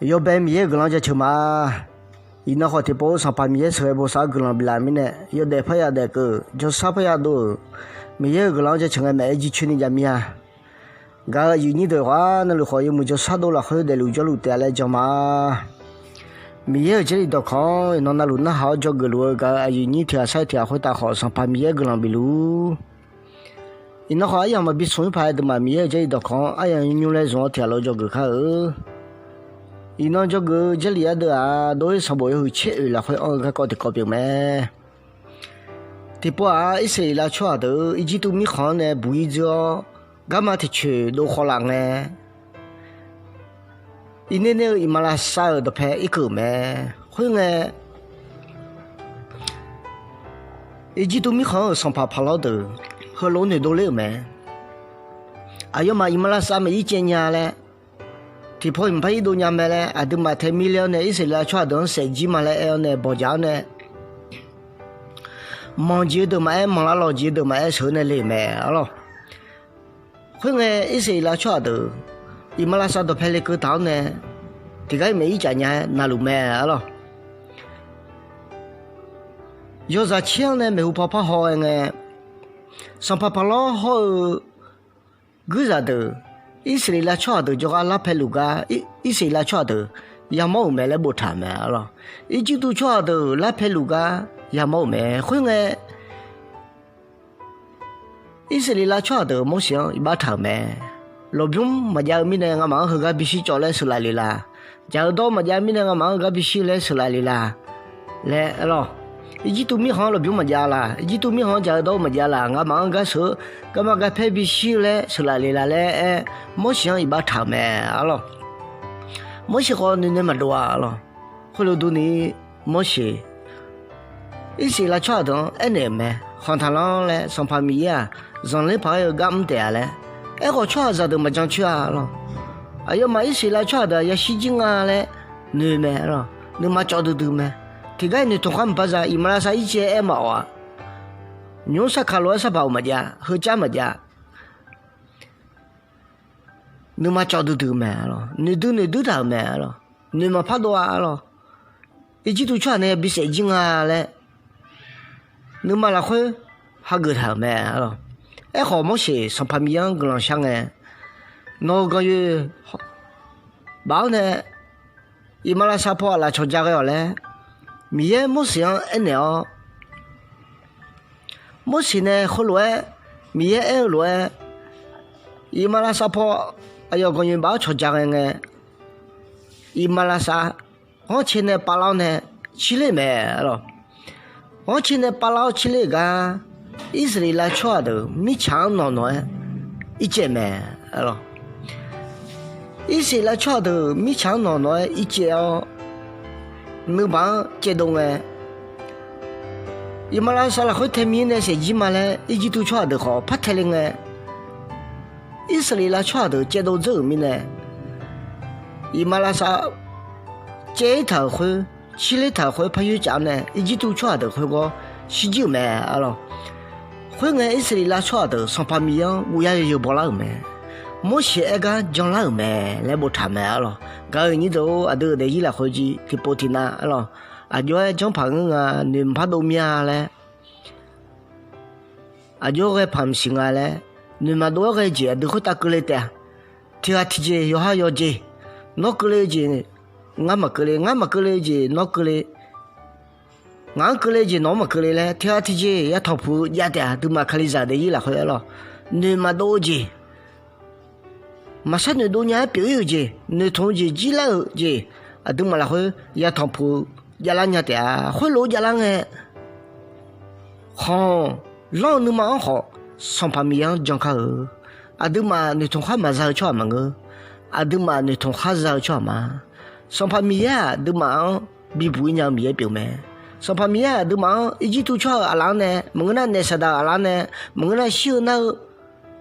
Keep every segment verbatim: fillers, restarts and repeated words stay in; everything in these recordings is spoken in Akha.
Yawbae Miqyaer-euq guiqlanq-anr jaceuq ma. Iqnan khawf tiqpov-eu Sanqpaq Miqyaer sheuqghae bosav-eu guiqlanq biflaf-eu mirnae, yawdaef parya daef keuv jawrshar parya dov-euq Miqyaer-euq guiqlanq-anr jaceuq ngae maeq-aer jircoer ni jav mir-a. Gaq-euq aqyuif nyir deuq khawf-ar, navluf khawf yawmuiq jawrshar dov lafkhoer daefluf jawrluf taef-a laer jan ma. Miqyaer-euq Jarlif dawqkawq-anr iqnan navluf narhaq-awr dzawgeuf luf-eu gaq-euq aqyuif nyir tiq ghaq sar-eu tiq ghaq khoertav khawf, Sanqpaq Miqyaer guiqlanq bif luf-ur. Iqnan khawf, aryamq maqbi smq-ir paq-aer deuq maq Miqyaer-euq Jarlif dawqkawq-anr aryamq nymr laer zmq-awr tiq ghaq lof dzawgeuf kar-eu. Iqnan dzawgeuf-eu Jarlif ardeuv-aq, dov-ir sanqbof yawhuiq tser oeq lafkhoer anr-eu garkawv tiqkawv pyeuf mae. Tiqpov-aq, Irsaqleqlav tsawrhaq deuq Irjirtuv mirkhanq-anr nae buq-ir dzeur-awr, garma tiqcoeq dov khawvlaf ngae, iqnae nae-eu iqmalavshav-euq dawqpae irkeuv-euq mae. Khoerngae, Irjirtuv mirkhanq-anr-euq sanqpaq paqlawr deuq heulof-aer noeqdov ler-euq mae. Aqyawfmaf iqmalavshav maqir caev nya laer, tiqpov maqpar irdov nya mae laer, aqduimaf tae mir ler-awr nae Irsaqleqlav tsawrhaq deuq-anr saef jir ma laer aer-awr nae bawqjaq-awr nae, manq jeq-eu deuq maqaer, manq lavlawq jeq-eu deuq maqaer sheuq-eu nae le mae arlawr. Khoerngae, Irsaqleqlav tsawrhaq deuq iqmalavshav dawqpae lekeuv taq-awr nae, tiqgar maeq-ir caf nya-aer navluf mae arlawr. Yawzaq tser-anr nae maeqhu paw parhaw-aer ngae, sanqpaq paqlawr hawr-eu guirzaq deuq, Irsaqleqlav tsawrhaq deuq jawrgar larpae luf gar, Irsaqleqlav tsawrhaq deuq yamawr-euq mae laer boftaq-euq mae arlawr. Irjirtuv tsawrhaq deuq larpae luf gar yamawr-euq mae. Khoerngae, Irsaqleqlav tsawrhaq deuq Morseq-anr iqbax taq-euq mae. Lmqbymr maqjav-eu mirnae ngamaf-anr heugar bishir cawv laer sheuqlaf le la? Dzaq-eu dawr maqjav mirnae ngamaf-anr heugar bishir laer sheuqlaf le la? Laer arlawr. Irjirtuv mirkhanq-anr lmqbymr maqjav la? Irjirtuv mirkhanq-anr dzaq-eu dawr maqjav la? Ngamaf-anr gar sheuq-eu, garma garpaer bishir-eu laer sheuqlaf le la laer aer, Morseq-anr iqbax taq-euq mae arlawr. Morseq khawf nuinae maqdov-a arlawr. Khoerlof durni, Morseq Irsaqleqlav tsawrhaq deuq-anr aernaeq-euq mae. Khanq taqlanr laer Sanqpaq Miqyaer-aq, zanqler paq-aer-eu gar mr taef-a laer. Aerkhawf, tsawrhaqzaq deuq maqjan coer-a arlawr. Aqyawfmaf Irsaqleqlav tsawrhaq deuq-aq yashir jir nga laer noeq mae arlawr. Nuima cawv duidui mae. Tiqgar noeqtmq khar maqpar za, iqmalavshav ircaev aer maqawf-a. Nymq-mr sarkaq lof-aer sarbaq-euq maqjav, heucar maqjav. Nuima cawv duidui mae arlawr. Noeqdui noeqdui taq-euq mae arlawr. Noeq maqpar dov-a arlawr. Irjirtuv tsawrhaq nae bisaef jir nga laer nuima lafkhoer hageuf taq-euq mae arlawr. Aerkhawf, Morseq Sanqpaq Miqyaer-anr guiqlanq shar ngae, nawq-euq ganqyoeq baf-awr nae iqmalavshav paw aqlaf cawqja ghae-awq laer Miqyaer Morseq-anr aernaeq-awr, Morseq nae heulof-aer Miqyaer aer-eu lof-aer, iqmalavshav paw aqyawf ganqnyoeq baf-awr cawqja ghae ngae, iqmalavshav ghanrcae nae pavlar-awr nae cirler-euq mae arlawr. Ghanrcae nae pavlar-awr cirler-euq gar, Irsaqleqlav tsawrhaq deuq mirtsaq-anr nawq nawq-aer ircaev mae arlawr. Irsaqleqlav tsawrhaq deuq mirtsaq-anr nawq nawq-aer ircaev-awr, nuibaq-anr caevdov ngae, iqmalavshav lafkhoer tae mir nae saef jir ma laer Irjirtuv tsawrhaq deuq khawf par tae le ngae, Irsaqleqlav tsawrhaq deuq caevdov dzeur-euq mirnae, iqmalavshav caev-ir taq-euq khoer, cirler taq-euq khoer par yoer caf-awr nae Irjirtuv tsawrhaq deuq khoergawr shirjir-euq mae arlawr. Khoerngae, Irsaqleqlav tsawrhaq deuq Sanqpaq Miqyaer-anr guvya yawzeu bawlar-euq mae. Morseq aer gar janlar-euq mae laer boftaq mae arlawr. Gaq-euq nyir deuq-or, aqdui-euq daefzir lafkhoer jir tiqpov tiqnav arlawr, aqjox-aer janrpaq ngeur nga, noeqpar dov mir-a laer, aqjox-aer ghae paq maqsiq nga laer, noeqmaq dov-aer ghae jeq aqdui khoertav keuvle taef-a. Tiqghaq tiqjeq yawqha yawqjeq, nawr keuvle-eu jeq ngar maqkeuvle, ngar maqkeuvle-eu jeq nawr keuvle, ngaq-anr keuvle-eu jeq nawq-anr maqkeuvle laer tiqghaq tiqjeq yatanq puq-eu jav taef-a. Aqduimaf Kalizaq daefzir lafkhoer arlawr, noeqmaq dov-eu jeq, maqshar noeqdov nya-aer pyeuf-ir-euq jeq, noeqtmq-eu jeq, jirlar-euq jeq, aqduimaf lafkhoer yatanq puq-eu javlar nya taef-a. Khoerlof-aer javlar ngae, khanq lanr-eu nuima-anr khawf Sanqpaq Miqyaer-anr jan kar-eu. Aqduimaf noeqtmq khar maqza-eu tsawrhaq maqngeur. Aqduimaf noeqtmq khar za-eu tsawrhaq ma. Sanqpaq Miqyaer-aq, aqduimaf-anr bibuq-ir nya-eu Miqyaer pyeuf mae. Sanqpaq Miqyaer-aq, aqduimaf-anr Irjirtuv tsawrhaq-euq aqlaf-anr nae, maqngeur nar naef Saqdaq-euq aqlaf-anr nae, maqngeur nar shir-eu nar-eu,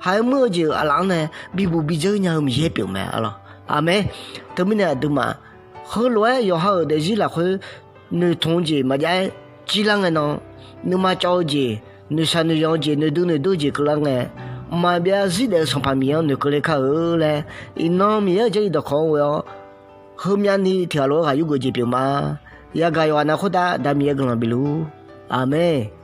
haiq-eu muir-eu jeq-euq aqlaf-anr nae bibuq bidzeur nya-eu Miqyaer pyeuf mae arlawr. Aqmeq. Teumirnae aqduimaf heulof-aer yawqha-euq daefzir lafkhoer noeqtmq-eu jeq maqjav-aer jirlar ngae nan, nuima cawv-eu jeq, noeqshaq noeqzanq-eu jeq, noeqdui noeqdui-eu jeq keuvlar ngae, mqmaq byav zir daef-eu Sanqpaq Miqyaer-anr noeqkeuv le kar-eu laer, iqnan Miqyaer-euq Jarlif dawqkawq-anr ghoe-awr heumyavni tiqghaq lof-aer ghaq yurgeuf jeq pyeuf ma. Yagaq yawqghaq nav khoertav Aqda Miqyaer guiqlanq bifluf-ur. Aqmeq.